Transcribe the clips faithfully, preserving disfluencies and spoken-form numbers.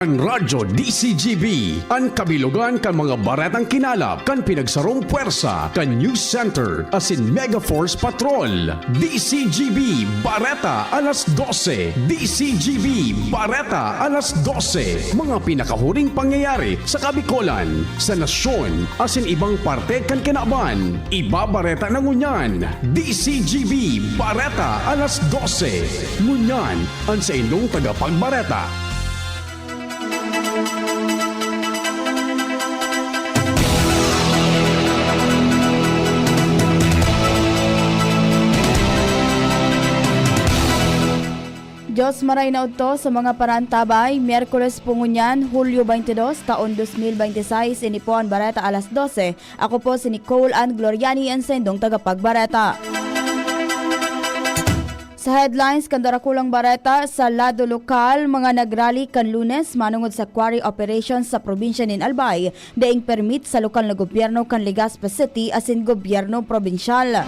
Kan Radyo D C G B, an kabilogan kan mga baretang kinalap kan pinagsarong pwersa kan News Center asin Mega Force Patrol. D C G B Bareta alas dose. D C G B Bareta alas dose. Mga pinakahuring pangyayari sa Kabikolan, sa nasyon, asin ibang parte kan kinaban. Ibabareta na ngunyan. D C G B Bareta alas dose. Ngunyan, an saindong tagapagbareta. Dios maray na udto sa mga parantabay, Miyerkules po ngunyan, Hulyo twenty-two, taon dos mil bente seis, ini po an Bareta Alas Dose. Ako po si Nicole Ann Gloriani, an saindong tagapagbareta. Sa headlines kan Darakulang Bareta, sa lado lokal, mga nagrally kan Lunes manongod sa quarry operation sa probinsya nin Albay, daing permit sa lokal na gobyerno kan Legazpi City asin gobyerno probinsyal.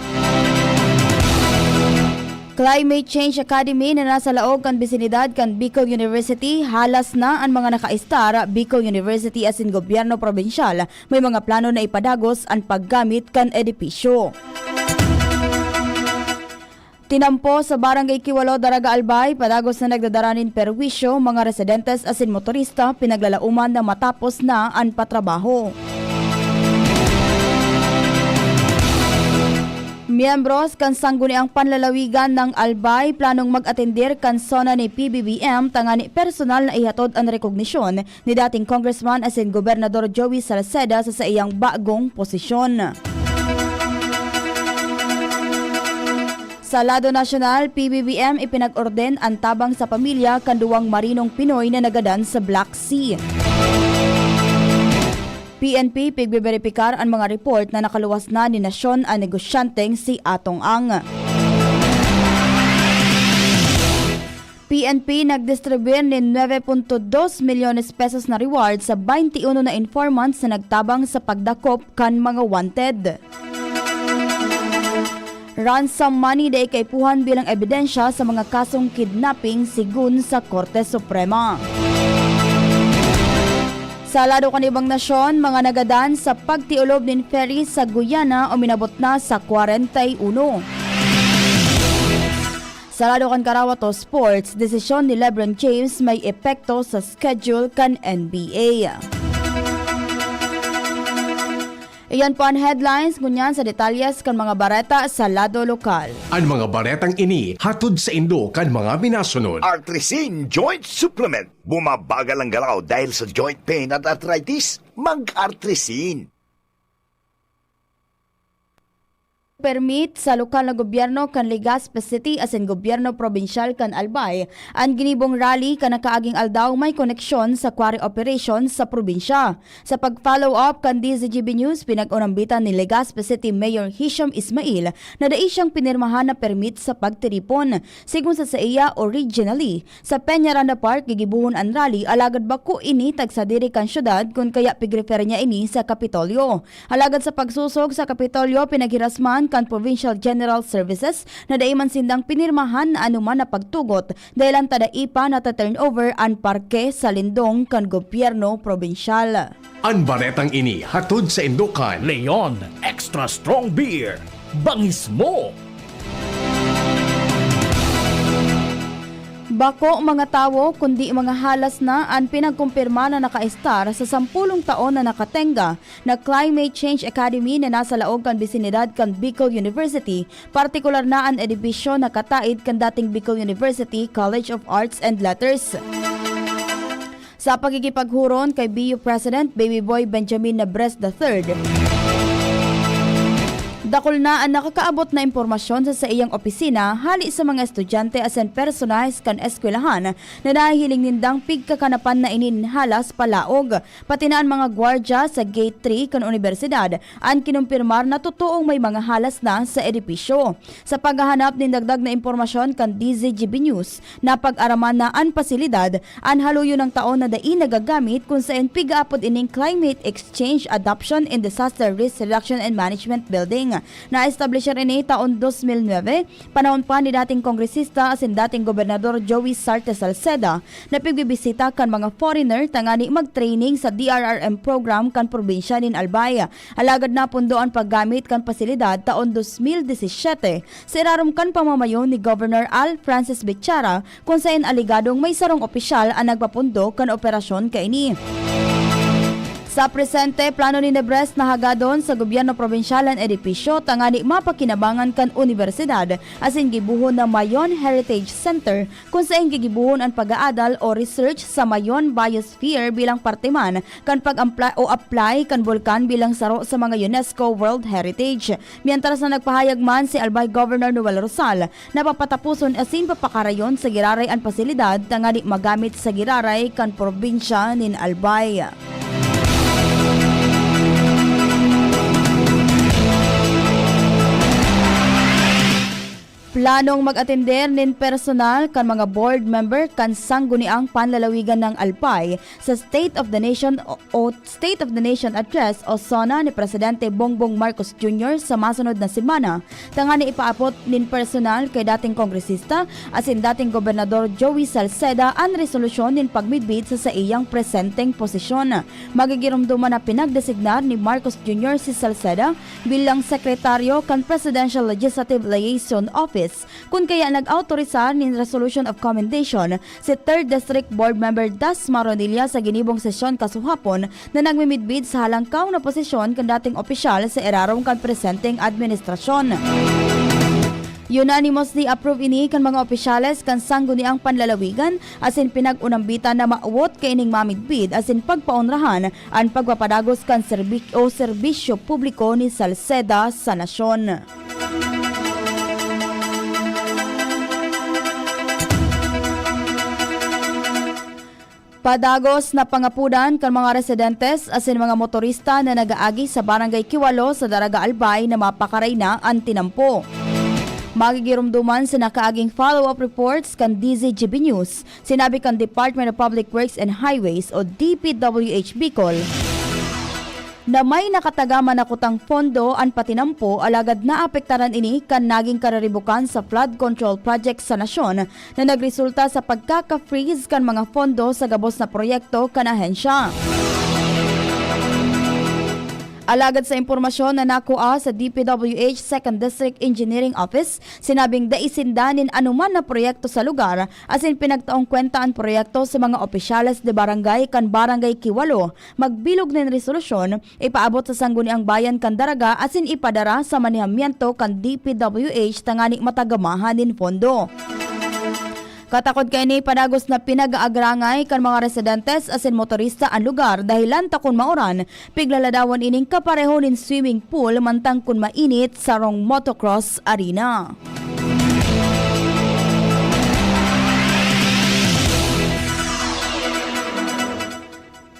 Climate Change Academy na nasa laog kan bisinidad kan Bicol University, halas na an mga nakaistar, Bicol University asin gobyerno probinsyal, may mga plano na ipadagos an paggamit kan edipisyo. Tinampo sa Barangay Kiwalo, Daraga, Albay, padagos na nagdadara nin perwisyo, mga residentes asin motorista, pinaglalauman na matapos na an patrabaho. Miyembros kan Sangguniang Panlalawigan ng Albay planong mag-atendir kan SONA ni P B B M tangani personal na ihatod an rekognisyon ni dating Congressman asin Gobernador Joey Salceda sa saiyang bagong posisyon. Sa lado nasyonal, P B B M ipinag-orden an tabang sa pamilya kan duwang marinong Pinoy na nagadan sa Black Sea. P N P pigbeberipikar an mga report na nakaluwas na nin nasyon an negosyanteng si Atong Ang. P N P nagdistribuyar nin nuebe punto dos milyones pesos na reward sa baynte uno na informants na nagtabang sa pagdakop kan mga wanted. Ransom money dai kaipuhan bilang ebidensya sa mga kasong kidnapping, sigun sa Korte Suprema. Sa lado kan ibang nasyon, mga nagadan sa pagtiolob nin ferry sa Guyana uminabot na sa kwarenta y uno. Sa lado kan karawat o sports, desisyon ni LeBron James may epekto sa schedule kan N B A. Iyan po an headlines, ngunyan sa detalyes kan mga bareta sa lado lokal. An mga baretang ini hatod saindo kan mga minasunod. Artrisin Joint Supplement. Bumabagal ang galaw dahil sa joint pain at arthritis? Mag-Artrisin. Permit sa lokal na gobyerno kan Legazpi City asin gobyerno probinsyal kan Albay an ginibong rally kan nakaaging aldaw may koneksyon sa quarry operation sa probinsya. Sa pag-follow up kan D Z G B News, pinag-unambitan ni Legazpi City Mayor Hisham Ismail na dai siyang pinirmahan na permit sa pagtiripon. Sigon sa saiya, originally, sa Peñaranda Park gigibohon an rally, alagad bako ini tagsadiri kan syudad, kun kaya pigrefer niya ini sa Kapitolyo. Alagad sa pagsosog sa Kapitolyo, pinaghirasman kan Provincial General Services na dai man sindang pinirmahan na anoman na pagtugot, dahelan ta dai pa nata-turnover an parke sa lindong kan gobyerno probinsyal. An baretang ini hatod saindo kan Leon Extra Strong Beer. Bangis mo! Bako mga tawo, kundi mga halas na an pinagkumpirma na nakaestar sa sampulong taon na nakatenga na Climate Change Academy na nasa laog kan bisinidad kan Bicol University, partikular na an edibisyo na kataid kan dating Bicol University College of Arts and Letters. Sa pakikipaghuron kay B U President Baby Boy Benjamin Nabres the third, dakul na an nakakaabot na impormasyon sa saiyang opisina hali sa mga estudyante asin personahes kan eskwelahan na nahihiling nindang pigkakanapan na ini nin halas palaog, pati na an mga gwardya sa Gate three kan unibersidad an kinumpirmar na totoong may mga halas na sa edipisyo. Sa paghahanap nin dagdag na impormasyon kan D Z G B News, napag-araman na an pasilidad an haluyon na taon na dai nagagamit, kun saen pigaapod ining Climate Exchange Adaptation and Disaster Risk Reduction and Management Building. Na-establisher ini taon dos mil nuebe, panahon pa ni dating kongresista asin dating gobernador Joey Sarte Salceda, na pigbibisita kan mga foreigner tangani mag-training sa D R R M program kan probinsya nin Albay. Alagad napundo an paggamit kan pasilidad taon dos mil disisiete, sa irarom kan pamamayo ni Governor Al Francis Bichara, kun saen aligadong may sarong opisyal an nagpapundo kan operasyon kaini. Sa presente, plano ni Nebres na hagadon sa gobyerno probinsyal an edipisyo tangani mapakinabangan kan unibersidad asin gibohon na Mayon Heritage Center, kun saen gigibohon an pag-aadal o research sa Mayon Biosphere bilang parte man kan pag-ampla-, o apply kan bulkan bilang saro sa mga UNESCO World Heritage. Mientras na nagpahayag man si Albay Governor Noel Rosal, na papataposon asin papakarayon sa giraray an pasilidad tangani magamit sa giraray kan probinsya nin Albay. Planong mag-atender nin personal kan mga board member kan Sangguniang Panlalawigan ng Albay sa State of the Nation o, o State of the Nation Address o SONA ni Presidente Bongbong Marcos Junior sa masunod na semana, tangani ipaabot nin personal kay dating kongresista asin dating Gobernador Joey Salceda an resolusyon nin pagmidbid sa saiyang presenteng posisyon. Magigiromdoman na pinagdesignar ni Marcos Junior si Salceda bilang sekretaryo kan Presidential Legislative Liaison Office, kun kaya nag-autorisar nin Resolution of Commendation si Third District Board Member Das Maronilla sa ginibong sesyon kasuhapon na nagmimidbid sa halangkaw na posisyon kan dating opisyal sa irarom kan presenteng administrasyon. Unanimously approve ini kan mga opisyales kan Sangguniang Panlalawigan asin pinag-unambitan na mawot kaining mamidbid asin pagpaonrahan an pagpapadagos kan serbi-, o serbisyo publiko ni Salceda sa nasyon. Padagos na pangapudan kan mga residentes asin mga motorista na nag-aagi sa Barangay Kiwalo sa Daraga Albay na mapakaray na an tinampo. Magigiromdoman sa nakaaging follow-up reports kan D Z G B News, sinabi kan Department of Public Works and Highways o D P W H Bicol na may nakataga manakutang pondo an patinampo, alagad naapektaran ini kan naging kariribukan sa flood control project sa nasyon na nagresulta sa pagkaka-freeze kan mga pondo sa gabos na proyekto kan ahensya. Alagad sa impormasyon na nakua sa D P W H Second District Engineering Office, sinabing dai sinda nin anoman na proyekto sa lugar, asin pinagtaong kwenta an proyekto sa mga opisyales de barangay kan Barangay Kiwalo. Magbilog nin resolusyon, ipaabot sa Sangguniang Bayan kan Daraga asin ipadara sa manehamiento kan D P W H tangani matagamahan nin pondo. Katakod kaini, padagos na pinag-aagrangay kan mga residentes asin motorista an lugar, dahelan ta kun mauran, piglaladawan ining kapareho nin swimming pool, mantang kun mainit, sarong motocross arena.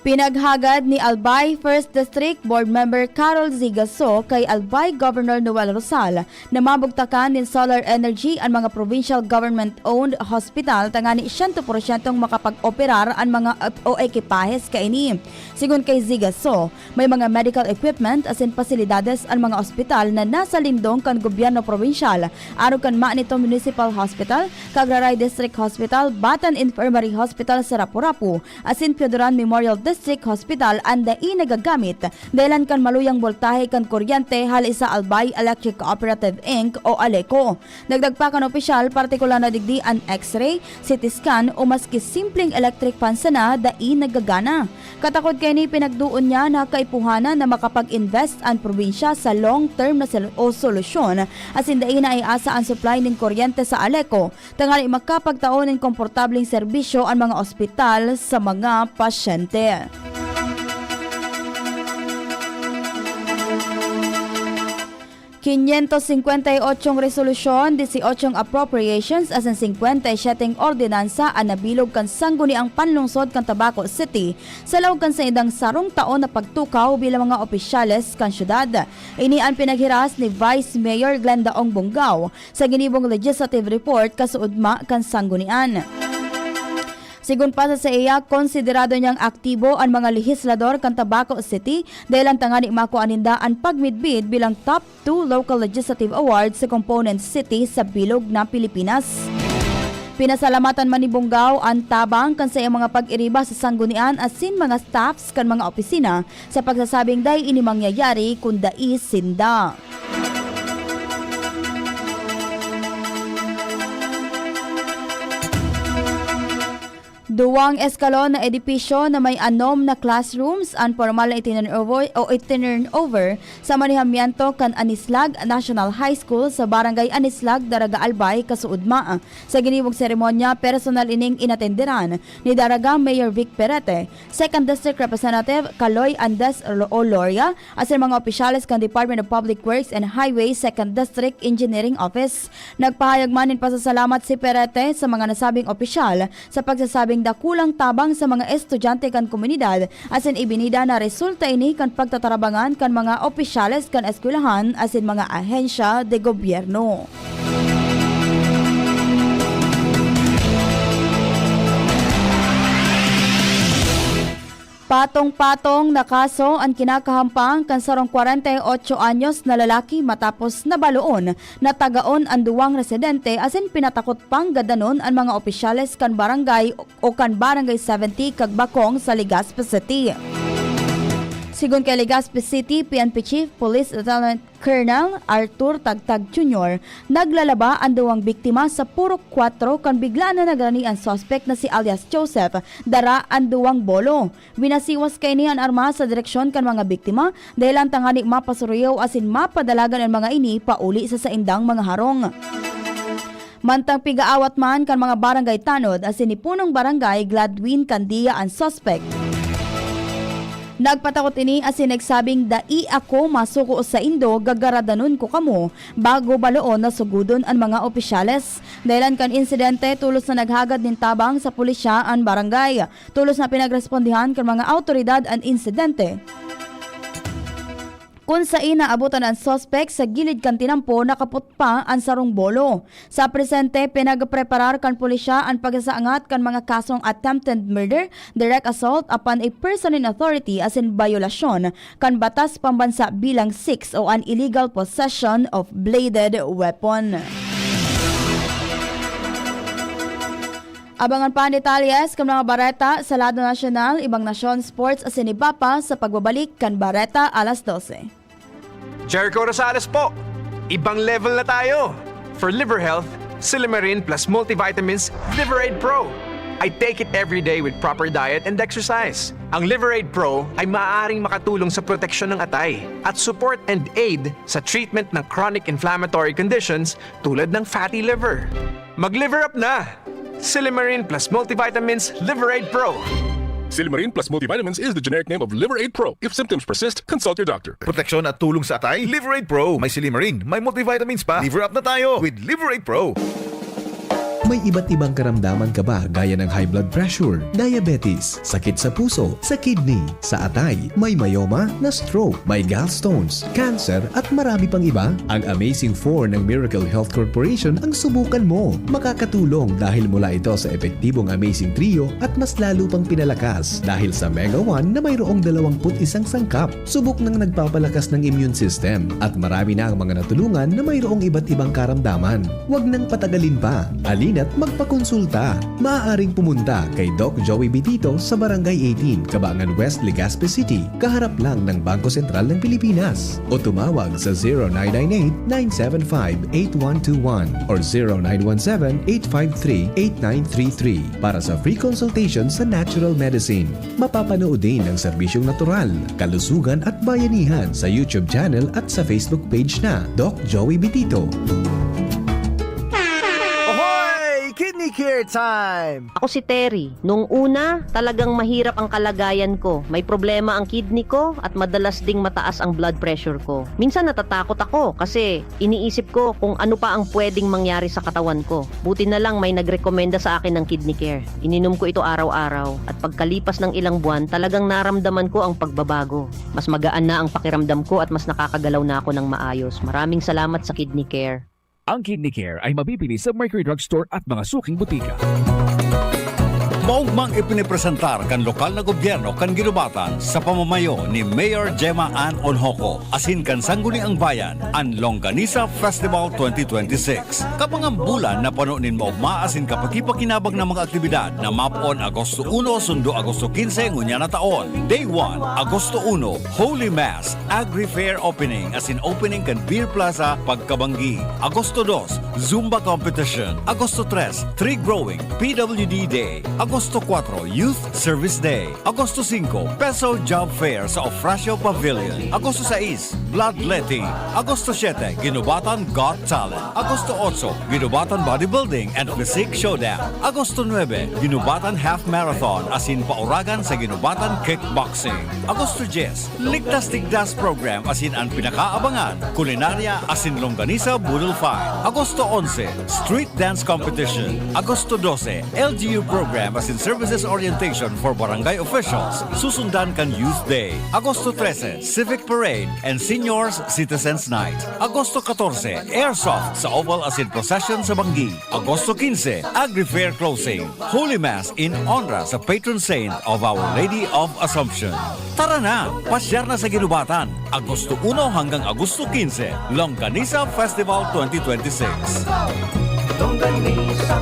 Pinaghagad ni Albay First District Board Member Carol Zigaso kay Albay Governor Noel Rosal na mabugtakan nin solar energy an mga provincial government-owned hospital tangani siyento porsyentong makapag-operar an mga ep-, o ekipahes kaini. Sigon kay Zigaso, may mga medical equipment asin pasilidades an mga ospital na nasa lindong kan gobyerno probinsyal, arog kan Manito Municipal Hospital, Cagraray District Hospital, Batan Infirmary Hospital sa Rapu-Rapu, asin Pioduran Memorial District Hospital an dai nagagamit dahelan kan maluyang boltahe kan kuryente hale sa Albay Electric Cooperative Inc o ALECO. Dagdag pa kan opisyal, partikular na digdi an X-ray, C T scan o maski simpleng electric fan sana dai nagagana. Katakod kaini, pinagduon niya na kaipuhanan na makapag-invest an probinsya sa long-term na sel-, o solusyon asin dai na iasa an supply nin kuryente sa ALECO tanganing makapagtao nin komportableng serbisyo an mga ospital sa mga pasyente. Quinientos cincuenta y ocho resolusyon, dieciocho appropriations asin cincuenta y siete ordinansa an nabilog kan Sangguniang Panlungsod kan Tabaco City sa laog kan saindang sarong taon na pagtukaw bilang mga opisyales kan syudad. Ini an pinaghiras ni Vice Mayor Glenda Ong Bongao sa ginibong legislative report kasuodma kan Sanggunian. Sigon pa sa saiya, konsiderado niyang aktibo an mga lehislador kan Tabaco City dahil lang tangani makua ninda an pagmidbid bilang top two local legislative awards sa component city sa bilog na Pilipinas. Pinasalamatan man ni Bongao an tabang kan saiyang mga pag-iriba sa sanggunian asin mga staffs kan mga opisina sa pagsasabing dai ini mangyayari kun dai sinda. Duwang eskalon na edipisyo na may anom na classrooms an pormal na itinurnover o itinurnover sa manihamiento kan Anislag National High School sa Barangay Anislag, Daraga Albay, kasuodma. Sa giniwong seremonya, personal ining inatenderan ni Daraga Mayor Vic Perete, Second District Representative Kaloy Andes Olo-, Oloria, asin mga opisyales kan Department of Public Works and Highways Second District Engineering Office. Nagpahayag man nin pasasalamat si Perete sa mga nasabing opisyal sa pagsasabing dakulang tabang sa mga estudyante kan komunidad, asin ibinida na resulta ini kan pagtatarabangan kan mga opisyales kan eskwelahan asin mga ahensya de gobyerno. Patong-patong na kaso an kinakahampang kan sarong kwarenta y ocho anyos na lalaki matapos nabaloon na tagaon an duwang residente asin pinatakot pang gadanon an mga opisyales kan barangay o kan Barangay seventy kag Bakong sa Legazpi City. Sigon kay Legazpi City P N P Chief Police Lieutenant Colonel Arthur Tagtag Junior, naglalaba an duwang biktima sa purok kwatro kan biglaan na nagrani an suspek na si alias Joseph dara an duwang bolo. Winasiwas kaini an arma sa direksyon kan mga biktima, dahelan tangani mapasuruyaw asin mapadalagan an mga ini pauli sa saindang mga harong. Mantang pigaawat man kan mga barangay tanod asin ni punong barangay Gladwin Candia an suspek. Nagpatakot ini asin nagsabing, "Dai ako masuko saindo, gagaradanon ko kamo bago baloon na sugudon an mga opisyales." Dahelan kan insidente, tolos na naghagad nin tabang sa pulisya an barangay. Tolos na pinagrespondihan kan mga awtoridad an insidente. Kun saen naabotan an suspek sa gilid kan tinampo, nakapot pa an sarong bolo. Sa presente, pinagpreparar kan pulisya an pagsasangat kan mga kasong attempted murder, direct assault upon a person in authority asin bayolasyon kan batas pambansa bilang six o an illegal possession of bladed weapon. Abangan pa an detalye kan mga bareta sa lado nasyonal, ibang nasyon, sports asin iba pa sa pagbabalik kan Bareta Alas Dose. Jericho Rosales po! Ibang level na tayo! For liver health, Silymarin plus multivitamins Liver Aid Pro. I take it every day with proper diet and exercise. Ang Liver Aid Pro ay maaaring makatulong sa proteksyon ng atay at support and aid sa treatment ng chronic inflammatory conditions tulad ng fatty liver. Mag-liver up na! Silymarin plus multivitamins Liver Aid Pro. Silymarin plus multivitamins is the generic name of Liver Aid Pro. If symptoms persist, consult your doctor. Proteksyon at tulong sa atay, Liver Aid Pro. May silymarin, may multivitamins pa. Liver up na tayo with Liver Aid Pro. May iba't ibang karamdaman ka ba, gaya ng high blood pressure, diabetes, sakit sa puso, sa kidney, sa atay, may myoma, na-stroke, may gallstones, cancer, at marami pang iba? Ang Amazing Four ng Miracle Health Corporation ang subukan mo. Makakatulong dahil mula ito sa epektibong Amazing Trio at mas lalo pang pinalakas dahil sa Mega One na mayroong dalawampu't isang sangkap. Subok nang nagpapalakas ng immune system at marami na ang mga natulungan na mayroong iba't ibang karamdaman. Huwag nang patagalin pa. Halina't magpakonsulta. Maaaring pumunta kay Doc Joey Bitito sa Barangay eighteen, Cabangan West, Legazpi City, kaharap lang ng Bangko Sentral ng Pilipinas. O tumawag sa zero nine nine eight, nine seven five, eight one two one or zero nine one seven, eight five three, eight nine three three para sa free consultation sa natural medicine. Mapapanood din ang serbisyong natural, kalusugan at bayanihan sa YouTube channel at sa Facebook page na Doc Joey Bitito. Ahoy! Kidney Care Time! Ako si Terry. Nung una, talagang mahirap ang kalagayan ko. May problema ang kidney ko at madalas ding mataas ang blood pressure ko. Minsan natatakot ako kasi iniisip ko kung ano pa ang pwedeng mangyari sa katawan ko. Buti na lang may nagrekomenda sa akin ng Kidney Care. Ininom ko ito araw-araw at pagkalipas ng ilang buwan, talagang naramdaman ko ang pagbabago. Mas magaan na ang pakiramdam ko at mas nakakagalaw na ako ng maayos. Maraming salamat sa Kidney Care. Ang Kidney Care ay mabibili sa Mercury Drug Store at mga suking butika. Maogmang ipinipresentar kan lokal na gobyerno kan Guinobatan sa pamamayo ni Mayor Gemma Ann Onhoco asin kan Sangguniang Bayan an Longganisa Festival twenty twenty-six. Kabangang bulan na pano nin maogma asin kapakipakinabang na mga aktibidad na mapoon Agosto uno sundo Agosto quince ngunyan na taon. Day one, Agosto uno, Holy Mass, Agri Fair Opening asin opening kan Beer Plaza pagkabanggi. Agosto dos, Zumba Competition. Agosto tres, Tree Growing, P W D Day. Agosto kuwatro, Youth Service Day. Agosto singko, Peso Job Fair sa Ofracio Pavilion. Agosto sais, Bloodletting. Agosto siyete, Guinobatan Got Talent. Agosto otso, Guinobatan Bodybuilding and Physique Showdown. Agosto nuebe, Guinobatan Half Marathon asin pauragan sa Guinobatan Kickboxing. Agosto dyes, Ligtas Tigdas Program asin an pinakaabangan, Kulinarya asin Longganisa Boodle Fight. Agosto onse, Street Dance Competition. Agosto dose, L G U Program asin Services Orientation for Barangay Officials. Susundan kan Youth Day. Agosto trese, Civic Parade and Seniors Citizens Night. Agosto katorse, Airsoft sa Oval asin Procession sa Banggi. Agosto quince, Agri Fair Closing. Holy Mass in honra sa patron saint of Our Lady of Assumption. Tara na! Pasyar na sa Guinobatan, Agosto uno hanggang Agosto quince, Longganisa Festival twenty twenty-six. Longganisa,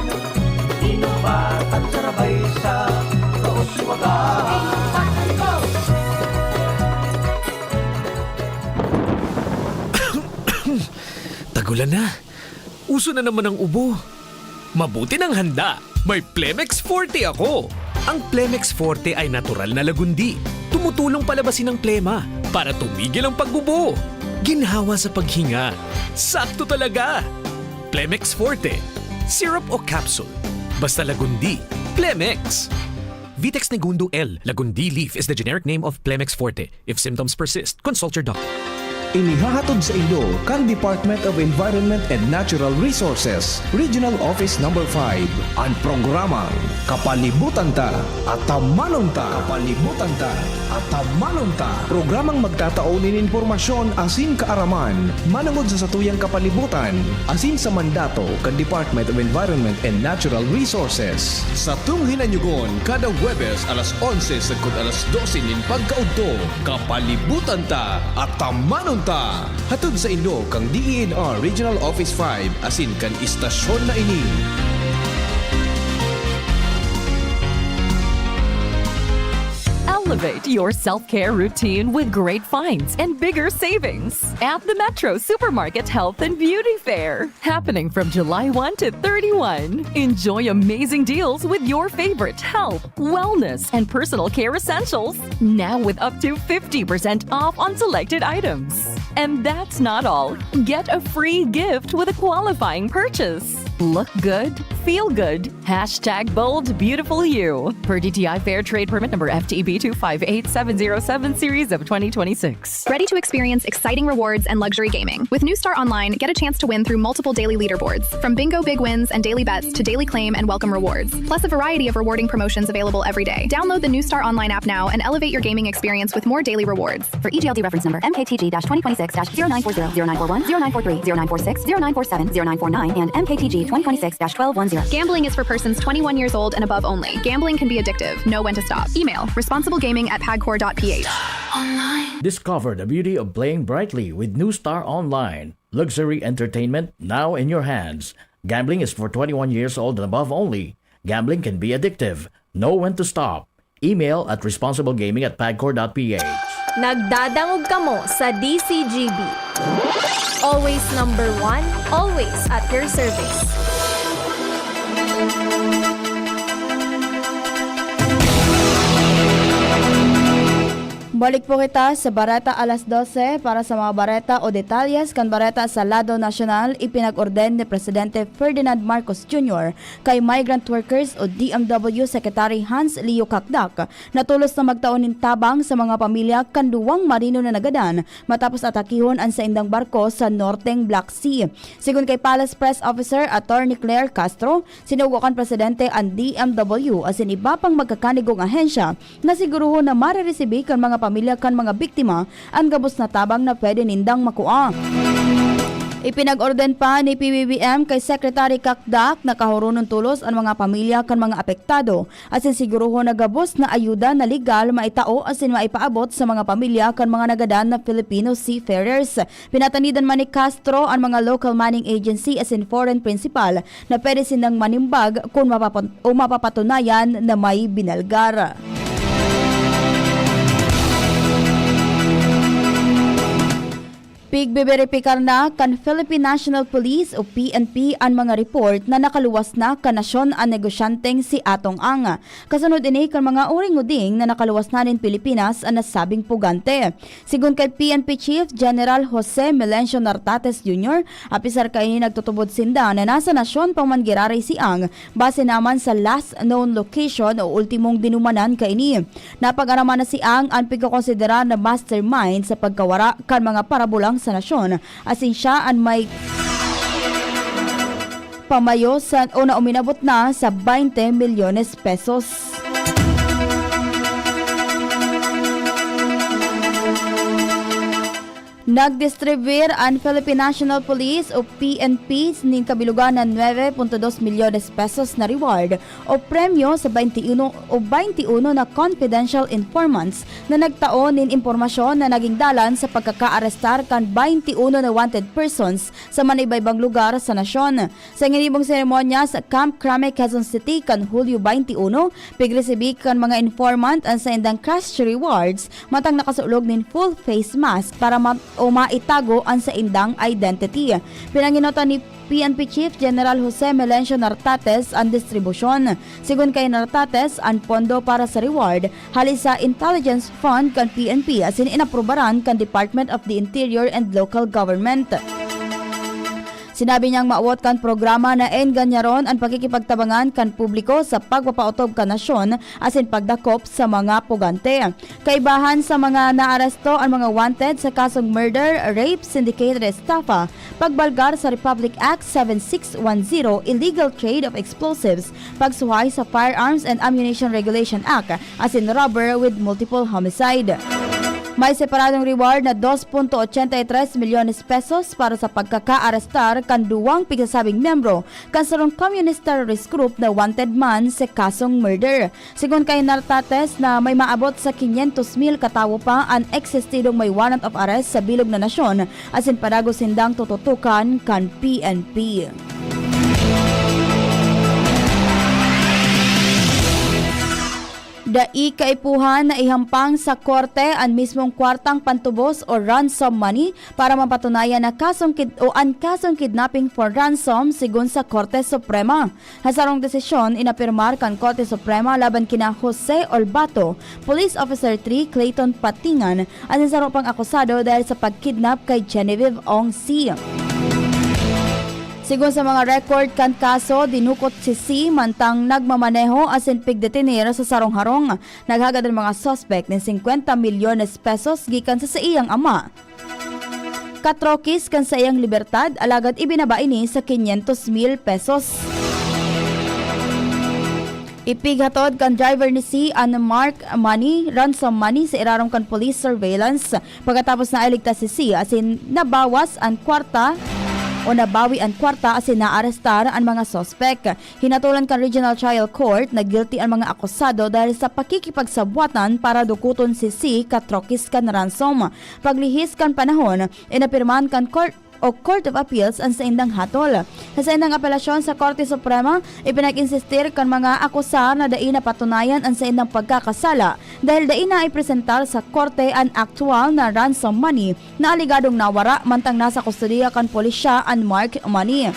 Guinobatan, sarabay sa Kauswagan. Tagulan na. Uso na naman ang ubo. Mabuti nang handa. May Plemex Forte ako. Ang Plemex Forte ay natural na lagundi. Tumutulong palabasin ang plema para tumigil ang pag-ubo. Ginhawa sa paghinga. Sakto talaga. Plemex Forte. Syrup o capsule. Basta lagundi. Plemex. Vitex Negundo L. Lagundi leaf is the generic name of Plemex Forte. If symptoms persist, consult your doctor. Inihahatod sa inyo kan Department of Environment and Natural Resources, Regional Office Number five, an programang Kapalibutan Ta, Atamanon Ta. Kapalibutan Ta, Atamanon Ta. Programang magtatao nin impormasyon asin kaaraman manongod sa satuyang kapalibutan asin sa mandato kan Department of Environment and Natural Resources. Satong hinanyugon kada Huwebes alas onse sagkod alas dose nin pagkaudto. Kapalibutan Ta, Atamanon Ta! Hatod sa inyo kan D E N R Regional Office five asin kan istasyon na ini. Elevate your self-care routine with great finds and bigger savings at the Metro Supermarket Health and Beauty Fair. Happening from July one to thirty-one. Enjoy amazing deals with your favorite health, wellness, and personal care essentials. Now with up to fifty percent off on selected items. And that's not all. Get a free gift with a qualifying purchase. Look good, feel good. Hashtag bold beautiful you. Per D T I Fair Trade Permit number F T E B two five eight seven zero seven series of twenty twenty-six. Ready to experience exciting rewards and luxury gaming? With New Star Online, get a chance to win through multiple daily leaderboards, from bingo big wins and daily bets to daily claim and welcome rewards, plus a variety of rewarding promotions available every day. Download the New Star Online app now and elevate your gaming experience with more daily rewards. For E G L D reference number, M K T G dash twenty twenty-six dash zero nine four zero, zero nine four one, zero nine four three, zero nine four six, zero nine four seven, zero nine four nine, and M K T G twenty twenty-six dash twelve one zero. Gambling is for persons twenty-one years old and above only. Gambling can be addictive. Know when to stop. Email, responsiblegaming at pagcor dot P H. Discover the beauty of playing brightly with New Star Online. Luxury entertainment now in your hands. Gambling is for twenty-one years old and above only. Gambling can be addictive. Know when to stop. Email at responsiblegaming at pagcor dot P H. Nagdadangog kamo sa D C G B. Always number one, always at your service. Balik po kita sa Bareta alas dose. Para sa mga bareta o detalyes kan bareta sa lado nasyonal, ipinag-orden ni Presidente Ferdinand Marcos Junior kay Migrant Workers o D M W Secretary Hans Leo Cacdac na tolos na magtao nin tabang sa mga pamilya kan duwang marino na nagadan matapos atakihon an saindang barko sa Norteng Black Sea. Sigon kay Palace Press Officer Attorney Claire Castro, sinugo kan presidente an D M W asin iba pang magkakanigong ahensya na siguruhon na mareresibi kan mga pamilya kan mga biktima an gabos na tabang na pwede nindang makua. Ipinag-orden pa ni P B B M kay Secretary Cacdac na kahuronon tolos an mga pamilya kan mga apektado, asin sigurohon na gabos na ayuda na legal maitao asin maipaabot sa mga pamilya kan mga nagadan na Filipino seafarers. Pinatanidan man ni Castro an mga local manning agency asin foreign principal na pwede sindang manimbag kun mapapa-, o mapapatunayan na may binalgar. Pigbeberipikar na kan Philippine National Police o P N P an mga report na nakaluwas na kan nasyon an negosyanteng si Atong Ang. Kasunod ini kan mga uring-uding na nakaluwas na nin Pilipinas an nasabing pugante. Sigon kay P N P Chief General Jose Melencio Nartates Junior, apisar kaini nagtutubod sinda na nasa nasyon pa man giraray si Ang, base naman sa last known location o ultimong dinumanan kaini. Napag-araman na si Ang an pigkokonsiderar na mastermind sa pagkawara kan mga parabulang sa nasyon, asin siya an may pamayo sa, o na uminabot na sa baynte milyones pesos. Nagdistribuir an Philippine National Police o P N P nin kabilugan na nuebe punto dos milyones pesos na reward o premyo sa baynte uno o baynte uno na confidential informants na nagtao nin impormasyon na naging dalan sa pagkakaarestar kan baynte uno na wanted persons sa manaiba-ibang lugar sa nasyon. Sa ginibong seremonya sa Camp Crame, Quezon City, kan Hulyo baynte uno, pigresibi kan mga informant an saindang cash rewards, mantang nakasulog nin full face mask para ma-, o maitago an saindang identity. Pinanginotan ni P N P Chief General Jose Melencio Nartates an distribusyon. Sigon kay Nartates, an pondo para sa reward hale sa Intelligence Fund kan P N P asin inaprubaran kan Department of the Interior and Local Government. Sinabi niyang mawot kan programa na enganyaron an pakikipagtabangan kan publiko sa pagpapaotob kan nasyon asin pagdakop sa mga pugante. Kaibahan sa mga naaresto an mga wanted sa kasong murder, rape, syndicated estafa, pagbalgar sa Republic Act seven six one zero, illegal trade of explosives, pagsuhay sa Firearms and Ammunition Regulation Act, asin robber with multiple homicide. May separadong reward na dos punto ochenta y tres milyones pesos para sa pagkakaarestar kan duwang pigsasabing miyembro kan sarong communist terrorist group na wanted man sa kasong murder. Sigon kay Nartates na may maabot sa quinientos mil katawo pa an eksistidong may warrant of arrest sa bilog na nasyon asin padagos sindang tututukan kan P N P. Dai kaipuhan na ihampang sa korte an mismong kwartang pantubos o ransom money para mapatunayan na kasong kid-, o an kasong kidnapping for ransom, sigon sa Korte Suprema. Sa sarong desisyon, inapirmar kan Korte Suprema laban kina Jose Olbato, Police Officer three Clayton Patingan, asin saro pang akusado dahil sa pagkidnap kay Genevieve Ong C. Sigon sa mga record kan kaso, dinukot si C mantang nagmamaneho asin pigdetener sa sarong harong. Naghagad an mga suspek nin singkwenta milyones pesos gikan sa saiyang ama. Katrokis kan saiyang libertad, alagad ibinaba ini sa quinientos mil pesos. Ipighatod kan driver ni C an marked money, ransom money, sa irarom kan police surveillance. Pagkatapos na iligtas si C, asin nabawas an kwarta o nabawi an kwarta asin naarestar an mga suspek. Hinatolan kan Regional Trial Court na guilty an mga akusado dahil sa pakikipagsabwatan para dukuton si C katrokis kan ransom. Paglihis kan panahon, inapirmahan kan Court o Court of Appeals an saindang hatol. Sa saindang apelasyon sa Korte Suprema, ipinag-insistir kan mga akusar na dai napatunayan an saindang pagkakasala dahil dai naipresentar sa korte an aktuwal na ransom money na alegadong nawara mantang nasa kustodiya kan pulisya an marked money.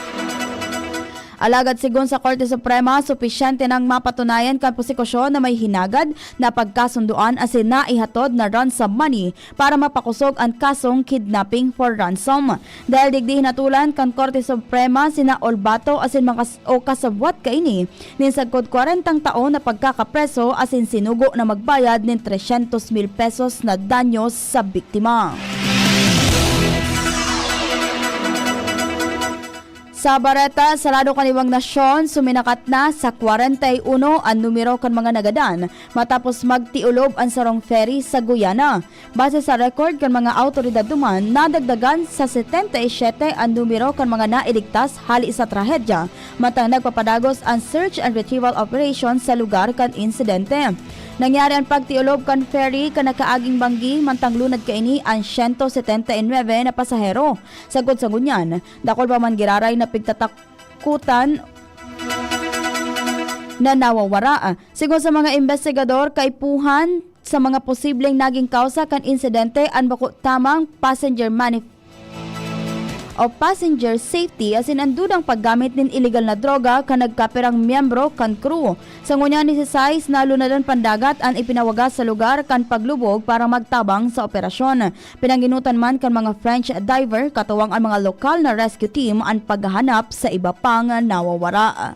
Alagad sigon sa Korte Suprema, supisyente nang mapatunayan kan prosekusyon na may hinagad na pagkasundoan asin naihatod na ransom money para mapakosog an kasong kidnapping for ransom. Dahil digdi hinatolan kan Korte Suprema sina Olbato asin mga s-, o kasabwat kaini nin sagkod kwarentang taon na pagkakapreso asin sinugo na magbayad nin tresyentos mil pesos na danyos sa biktima. Sa bareta, sa lado kan ibang nasyon, suminakat na sa kwarenta y uno an numero kan mga nagadan matapos magtiulob an sarong ferry sa Guyana. Base sa record kan mga awtoridad duman, nadagdagan sa setenta y siyete an numero kan mga nailigtas hali sa trahedya, mantang nagpapadagos an search and retrieval operation sa lugar kan insidente. Nangyari an pagtiulob kan ferry kan nakaaging banggi, mantang lunad kaini an siyento setenta y nuebe na pasahero. Sagkod sa ngunyan, dakul pa man giraray na pigtatakutan na nawawara. Sigon sa mga imbestigador, kaipuhan sa mga posibleng naging kausa kan insidente an bako tamang passenger manif-, o passenger safety, asin an dudang paggamit nin iligal na droga kan nagkapirang miyembro kan crew. Sa ngunyan, disisais na lunadan pandagat an ipinawagas sa lugar kan paglubog para magtabang sa operasyon. Pinanginutan man kan mga French diver, katuwang an mga lokal na rescue team, an paghahanap sa iba pang nawawara.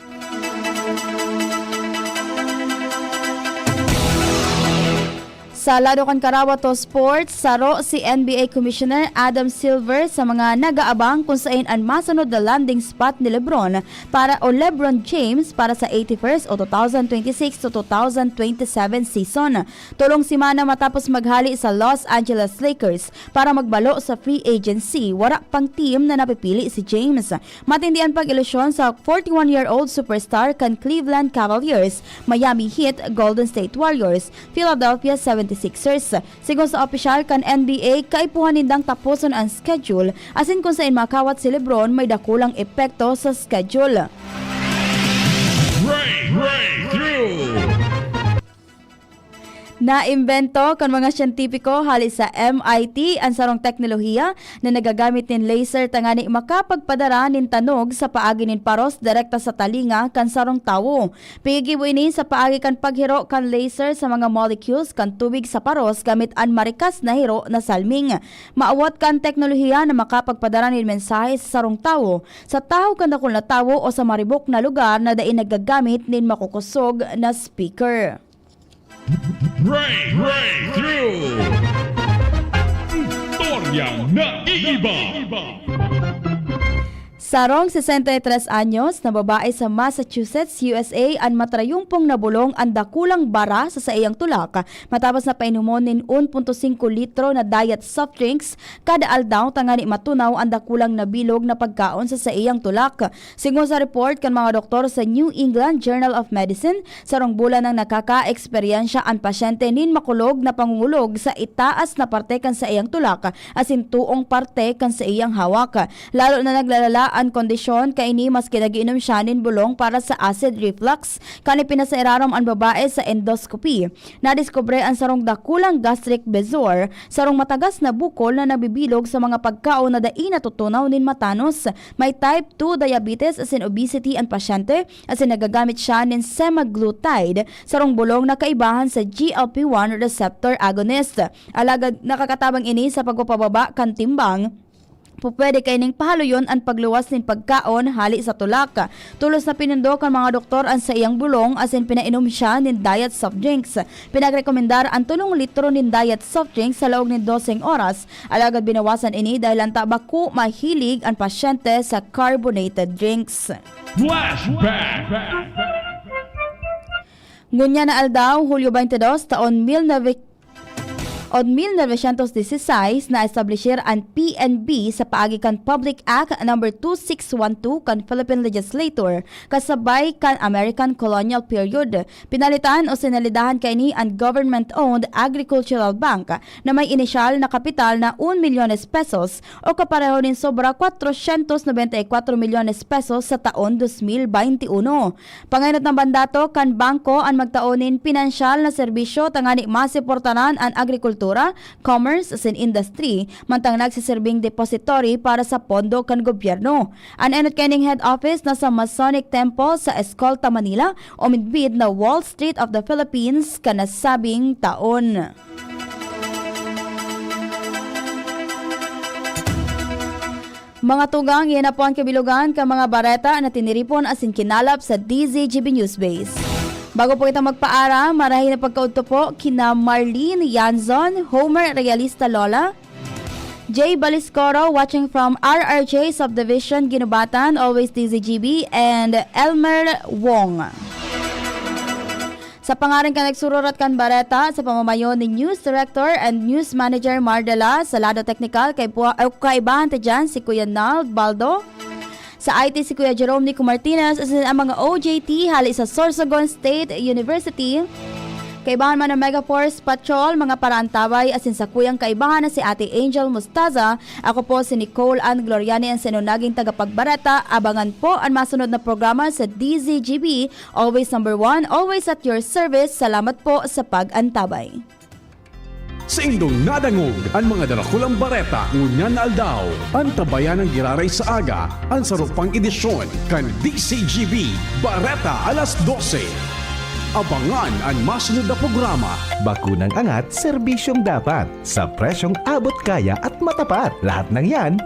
Sa lado kan Karawato Sports, saro si N B A Commissioner Adam Silver sa mga nag-aabang kung sain an masunod na landing spot ni LeBron para, o LeBron James para sa eighty-first o two thousand twenty-six to two thousand twenty-seven season. Tolong semana matapos maghali sa Los Angeles Lakers para magbalo sa free agency, wara pang team na napipili si James. Matindi an pag-ilusyon sa forty-one-year-old superstar kan Cleveland Cavaliers, Miami Heat, Golden State Warriors, Philadelphia seventy-sixers. Sigon sa opisyal kan N B A, kaipuhan nindang taposon an schedule, asin kun saen makawat si LeBron, may dakulang epekto sa schedule. Break, breakthrough. Naimbento kan mga siyentipiko hali sa M I T an sarong teknolohiya na nagagamit nin laser tangani makapagpadara nin tanog sa paagi nin paros direkta sa talinga kan sarong tawo. Pinigibo ini sa paagi kan paghiro kan laser sa mga molecules kan tubig sa paros gamit an marikas na hiro na salming. Maawat kan teknolohiya na makapagpadara nin mensahe sa sarong tawo, sa tahaw kan dakul na tawo o sa maribok na lugar na dai nagagamit nin makukosog na speaker. Break, breakthrough. Istorya na iiba. Sarong sesenta y tres anyos na babae sa Massachusetts, U S A, an matrayumpong nabolong an dakulang bara sa saiyang tulak matapos na painomon nin un punto singko litro na diet soft drinks kada aldaw tangani matunaw an dakulang nabilog na pagkaon sa saiyang tulak. Sigon sa report kan mga doktor sa New England Journal of Medicine, sarong bulan nang nakaka-eksperyensya an pasyente nin makulog na pangungulog sa itaas na parte kan saiyang tulak asin toong parte kan saiyang hawak. Lalo na naglalala an kondisyon kaini maski nag-iinom siya nin bolong para sa acid reflux. Kan ipinasairarom an babae sa endoscopy, nadiskubre an sarong dakulang gastric bezoar, sarong matagas na bukol na nabibilog sa mga pagkaon na dai natutunaw nin matanos. May type two diabetes asin obesity an pasyente, asin nagagamit siya nin semaglutide, sarong bolong na kaibahan sa G L P one receptor agonist. Alagad nakakatabang ini sa pagpapababa kan timbang. Pupwede kaining pahaloyon an pagluwas nin pagkaon hali sa tulak. Tolos na pinundok kan mga doktor an saiyang bolong asin pinainom siya nin diet soft drinks. Pinagrekomendar an tolong litro nin diet soft drinks sa laog nin doseng oras. Alagad binawasan ini dahil anta bako mahilig an pasyente sa carbonated drinks. Flashback. Ngunyan na aldaw, Hulyo twenty-two, taon mil nove, on mil novecientos dieciséis, na-establishir an P N B sa paagi kan Public Act number two six one two kan Philippine Legislature, kasabay kan American Colonial Period. Pinalitan o sinalidahan kaini an government-owned Agricultural Bank na may inisyal na kapital na un milyones pesos o kapareho nin sobra cuatrocientos noventa y cuatro milyones pesos sa taon dos mil bainti uno. Pangenot na mandato kan bangko an magtao nin pinansyal na serbisyo tangani masuportaran an agrikultura, commerce asin industry, mantang nagsiserbing depository para sa pondo kan gobyerno. An enot kaining head office nasa Masonic Temple sa Escolta, Manila, o midbid na Wall Street of the Philippines kan nasabing taon. Mga tugang, iyan na po an kabilogan kan mga bareta na tiniripon asin kinalap sa D Z G B Newsbase. Bago po kita magpaaram, marahay na pagkaudto po kina Marlene Yanzon, Homer Realista Lola, Jay Baliscoro watching from R R J Subdivision, Guinobatan, always D Z G B, and Elmer Wong. Sa pangaran kan nagsururat kan bareta, sa pamamayo ni News Director and News Manager Mardela, sa lado teknikal, kay bua-, o kaibahan ta dyan, si Kuya Nald Baldo. Sa I T, si Kuya Jerome Nico Martinez, asin ang mga O J T hali sa Sorsogon State University. Kaibahan man ang Mega Force Patrol, mga paraantabay, asin sa kuyang kaibahan na si Ate Angel Mustaza. Ako po si Nicole Ann Gloriani, ang sino naging tagapagbareta. Abangan po ang masunod na programa sa D Z G B. Always number one, always at your service. Salamat po sa pag-antabay. Saindong nadangog an mga darakulang bareta ngunyan na aldaw. Antabayan an giraray sa aga, an saro pang edisyon kan D C G B Bareta alas dose. Abangan an masunod na programa. Bakunang angat, serbisyong dapat, sa presyong abot kaya at matapat. Lahat ng yan,